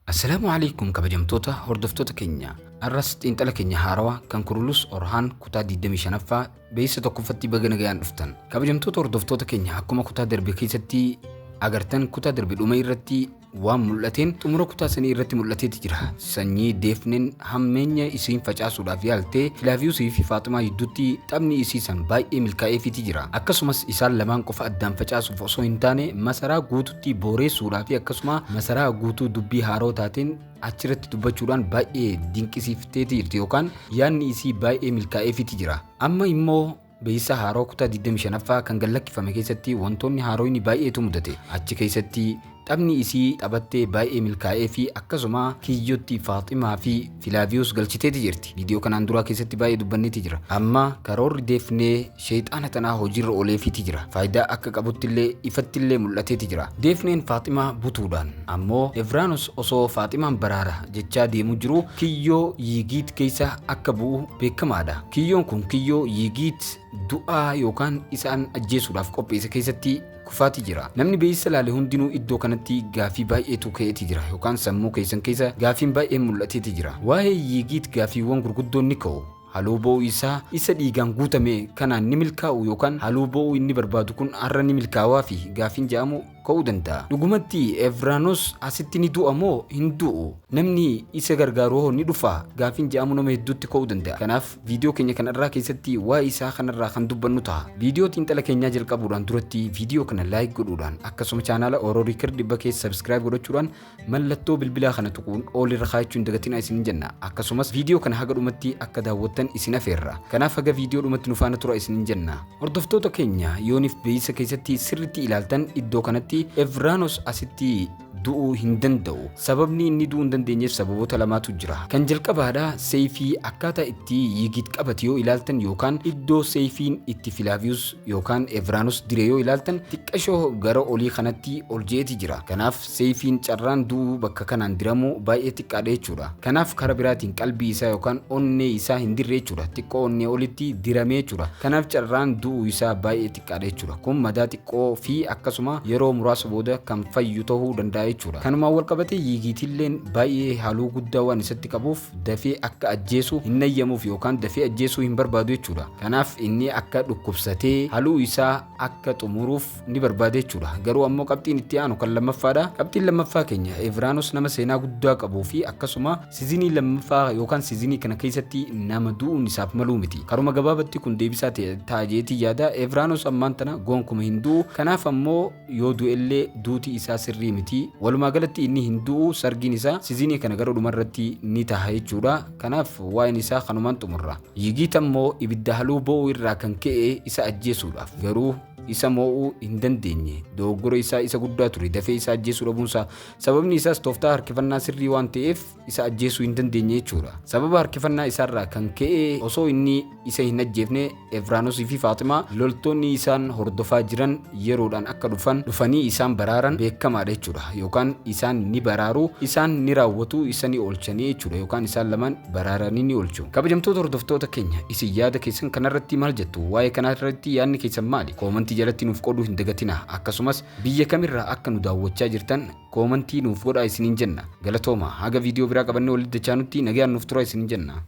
Assalaamu Aleykum kabajamtoota hordoftoota keenya. Arras xiinxala keenya haarawa kan Kurulus Orhaan kutaa 25ffaa beeksisa tokkoffatti baga nagayaan dhuftan. Kabajamtoota hordoftoota keenya, akkuma kutaa darbe keessatti agartan, kutaa darbe dhuma irratti waan mul'ateen xumura kutaa sanii irratti mul'ateeti jira. Sanyii Deefneen hammeenya isiin facaasuudhaaf yaalte Filaaviyuusii fi Faaximaa jidduutti taphni isii san baay'ee milkaa'eefiiti jira. Akkasumas isaan lamaan qofa addaan facaasuuf osoo hin taane masaraa guututti booreessuudhaa fi akkasuma masaraa guutuu dubbii haaroo taateen achirratti dubbachuudhaan baay'ee dinqisiifteeti jirti yookaan yaadni isii baay'ee milkaa'eefiiti jira. Amma immoo beeksisa haaroo kutaa 25ffaa kan gad lakkifame keessatti wantoonni haaroyni baay'eetu mudate. Achi keessatti taphni isii taphattee baay'ee milkaa'ee fi akkasuma kiyyotti Faaximaa fi Filaaviyuus galchiteeti jirti. Viidiyoo kanaan duraa keessatti baay'ee dubbanneeti jira. Amma karoorri Deefnee sheeyxaana tanaa hojiirra ooleefiiti jira. Faayidaa akka qabuttillee ifattillee mul'ateeti jira. Deefneen Faaximaa butuudhaan ammoo Evraanus osoo Faaximaan baraara jechaa deemu jiru kiyyoo Yigiit keessa akka bu'u beekamaadha. Kiyyoon kun kiyyoo Yigiit du'aa yookaan isaan ajjeesuudhaaf qopheesse keessatti kufaati jira. Namni beeksisa laale hundinuu iddoo kanatti gaafii baay'eetu ka'eeti jira yookaan sammuu keessan keessa gaafiin baay'een mul'ateeti jira. Waa'ee Yigiit gaafiiwwan gurguddoon ni ka'u. Haluu ba'uu isaa isa dhiigaan guutame kanaan ni milkaa'u yookaan haluu ba'uu inni barbaadu kun har'a ni milkaa'aa fi gaafiin jedhamu ka'uu danda'a. Dhugumatti Evranos asitti ni du'a moo hin du'u? Namni isa gargaaru hoo ni dhufa? Gaafiin jedhamu nama hedduutti ka'uu danda'a. Kanaaf viidiyoo keenya kanarraa keessatti waa'ee isaa kanarraa kan dubbannu ta'a. Viidiyoo xiinxala keenyaa jalqabuudhaan duratti viidiyoo kana like godhuudhaan, akkasuma chaanaala Oro Record 100 keessa subscribe godhachuudhaan, mallattoo bilbilaa kana tuquun all irra kaa'achuu hin dagatinaa isinin jenna. Akkasumas viidiyoo kana haga dhumatti akka daawwattan isin afeerra. Kanaaf haga viidiyoo dhumatti nu faana tura isinin jenna. Hordoftoota keenya, yooniif beeksisa keessatti sirriitti ilaaltan, iddoo kanatti Evranos asitti du'uu hin danda'u. Sababni inni du'uu hin dandeenyeef sababoota lamaatu jira. Kan jalqabaadha, seeyfii akkaataa itti Yigiit qabate yoo ilaaltan yookaan iddoo seeyfiin itti Filaaviyus yookaan Evranos dire yoo ilaaltan, xiqqashoo gara olii kanatti ol je'eeti jira. Kanaaf seeyfiin carraan du'uu bakka kanaan diramu baay'ee xiqqaadha jechuudha. Kanaaf kara biraatiin qalbii isaa yookaan onnee isaa hin dirre jechuudha. Xiqqoo onnee olitti diramee jechuudha. Kanaaf carraan du'uu isaa baay'ee xiqqaadha jechuudha. Kun madaa xiqqoo fi akkasuma yeroo muraasa booda kan fayyu ta'uu danda'a jechuudha. Kanumaan wal qabatee Yigiitilleen baay'ee haaluu guddaa waan isatti qabuuf dafee akka ajjeesu hin nayyamuuf yookaan dafee ajjeesuu hin barbaadu jechuudha. Kanaaf inni akka dhukkubsatee haluu isaa akka xumuruuf ni barbaada jechuudha. Garuu ammoo qabxiin itti aanu kan lammaffaadha. Qabxiin lammaffaa keenya, Evranos nama seenaa guddaa qabuu fi akkasuma sizinii lammaffaa yookaan sizinii kana keessatti nama du'uun isaaf maluu miti. Karuma gabaabatti kun deebisaa ta'a jeetii yaada. Evranos ammaan tana gonkuma hin du'u. Kanaaf ammoo yoo du'ellee duuti isaa sirrii miti. Walumaa galatti inni hin du'u, sargiin isaa sizinii kana gara dhumarratti ni taha jechuudha. Kanaaf waa'een isaa kanumaan xumurra. Yigiit ammoo ibidda haluu ba'uu irraa kan ka'e isa ajjeesuudhaaf garuu isa moo'uu hin dandeenye. Dogoggora isaa isa guddaa ture dafee isa ajjeesuu dhabuunsaa. Sababni isaas tooftaa harkifannaa sirrii waan ta'eef isa ajjeesuu hin dandeenye jechuudha. Sababa harkifannaa isaarraa kan ka'e osoo inni isa hin ajjeefne Evranosii fi Faaximaa loltoonni isaan hordofaa jiran yeroodhaan akka dhufan, dhufanii isaan baraaran beekamaadha jechuudha. Yookaan isaan ni baraaru, isaan ni raawwatu, isa ni oolchanii jechuudha. Yookaan isaan lamaan baraaranii ni oolchu. Kabajamtoota hordoftoota keenya, isin yaada keessan kanarratti maal jettu? Waa'ee kanarratti yaadni keessan maali? Koomantii jalatti nuuf qooduu hin dagatinaa. Akkasumas biyya kamirraa akka nu daawwachaa jirtan koomantii nuuf godhaa isiniin jenna. Galatooma, haga viidiyoo biraa qabannee walitti dachaanutti nagayaan nuuf tura isiniin jenna.